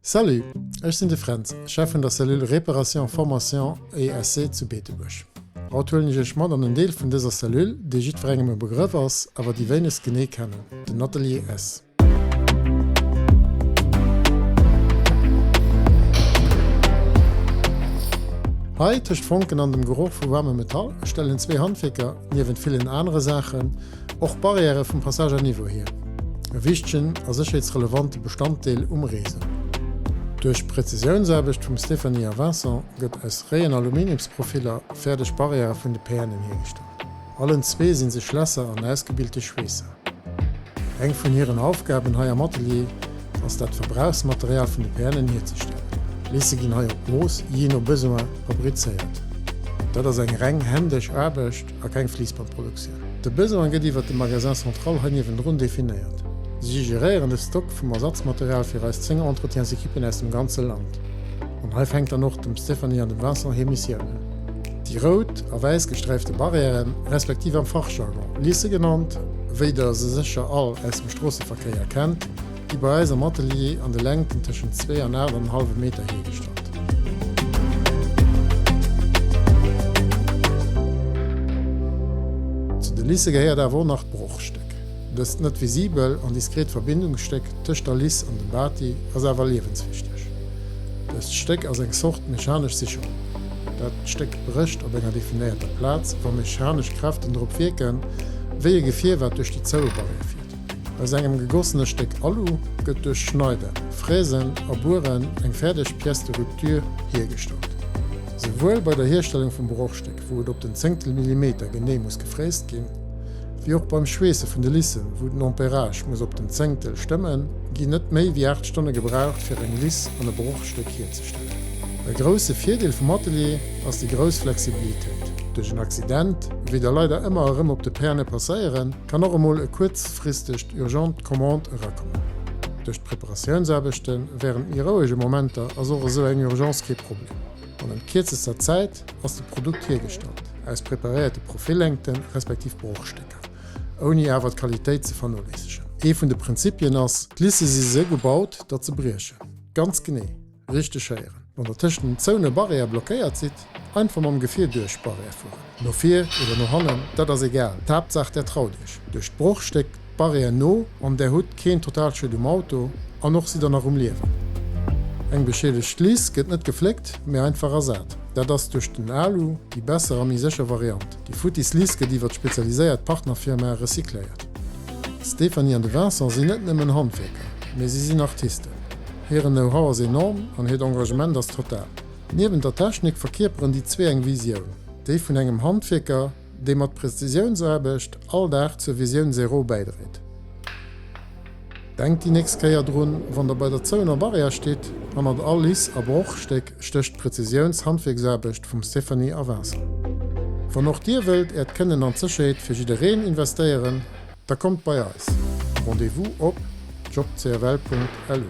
Salut, ech sinn de Fränz, Chef vun der Cellule Réparation, Formation et Essai zu Beetebuerg. Haut huelen ech iech mat an en Deel vun dëser Cellule, dee jiddwerengem e Begrëff ass, awer déi wéinegst genee kennen, den Atelier S. Hei, tëscht Fonken an dem Geroch vu waarmem Metall, stellen zwee Handwierker, niewent villen anere Saachen, Och Barrièrë vum Passage à niveau hier, e wichtegen a sécherheetsrelevante Bestanddeel um Réseau. Duerch Präzisiounsaarbecht vum Stéphanie a Vincent gëtt aus réien Aluminiumsprofiller fäerdeg Barrièrë vun de PNen hiergestallt. Allen zwee sinn se Schlässer an ausgebilte Schweesser. Eng vun hiren Aufgaben hei am Atelier ass dat Verbrauchsmaterial vun de PNen hierzestellen. Lisse ginn hei op Mooss, jee no Besoin, fabrizéiert. Dat ass eng reng händesch Aarbecht. a keng Fliissbandproduktioun. De Besoin gëtt iwwert de Magasin central hei niewendrun definéiert. Si geréieren de Stock vum Ersatzmaterial fir eis 10 Entretiensequippen aus dem ganze Land. An hei fänkt dann och dem Stéphanie an dem Vincent hir Missioun un. Déi rout a wäiss gesträifte Barrièren, respektiv am Fachjargon Lisse genannt, wéi der se sécher all aus dem Stroosseverkéier kennt, Gi bei eis am Atelier an de Längten tëschent zwee an 8 an en hallwe Meter hiergestallt. Zu de Lisse gehéiert awer och nach d'Brochstéck. Dëst net visibel an diskret Verbindungsstéck tëscht der Liss an dem Bati ass awer liewenswichteg. Dëst Stéck ass eng Zort mechanesch Sicherung. Dat Stéck brécht op enger definéierter Plaz, wa mechanesch Kräften drop wierken, wéi e Gefier wat duerch déi zoue Barrière fiert. Aus engem gegossene Stéck Alu gëtt duerch Schneiden, Fräsen a Bueren eng fäerdeg Pièce de rupture hiergestallt. Souwuel bei der Hierstellung vum Brochstéck, wou et op den Zéngtel Millimeter genee muss gefräst ginn, wéi och beim Schweesse vun de Lissen, wou den Ampérage muss op den Zéngtel stëmmen, ginn net méi wéi 8 Stonne gebraucht fir eng Liss an e Brochstéck hierzestellen. E grousse Virdeel vum Atelier ass déi grouss Flexibilitéit. Duerch en Accident, wéi der leider ëmmer erëm op de Perne passéieren, Kann och emol e kuerzfristegt urgent Commande erakommen. Duerch d'Preparatiounsaarbechte wärend méi rouege Momenter ass och esou eng Urgence kee Problem. Bannent kierzester Zäit ass de Produkt hiergestallt, aus preparéierte Profillängten respektiv Brochstécker, ouni awer d'Qualitéit ze vernoléissegen. Ee vun de Prinzipien ass, D'Lisse si sou gebaut, datt se briechen. Ganz genee. Richteg héieren. Wann der tëscht den zoune Barrière blockéiert sidd, einfach mam Gefier duerch d'Barrière fueren. No vir oder no hannen, dat ass egal, d'Haaptsaach där traut iech. Duerch d'Brochstéck d'Barrière no an där hutt keen Totalschued um Auto an och sidd der nach um Liewen. Eng beschiedegt Liss gëtt net gefléckt, mee einfach ersat. Dat ass duerch den Alu déi besser a méi sécher Variant. Déi futtis Liss gëtt iwwer d'spezialiséiert Partnerfirma recycléiert. D'Stéphanie an de Vincent sinn net nëmmen Handwierker, mee si sinn Artisten. Hiren Know-how ass enorm an hiert Engagement ass total. Niewent der Technik verkierperen déi zwee eng Visioun, déi vun engem Handwierker, dee mat Präzisiounsaarbecht all Dag zur Visioun Zéro bäidréit. Denkt déi nächst Kéier drun, wann der bei der zouener Barrière stitt, hannert all Liss a Brochstéck stécht d'Präzisiounshandwierksaarbecht vum Stéphanie a Vincent. Wann och dir wëllt äert Kënnen an d'Sécherheet fir jiddereen investéieren, Da kommt bei eis! Rendez-vous op jobcfl.lu.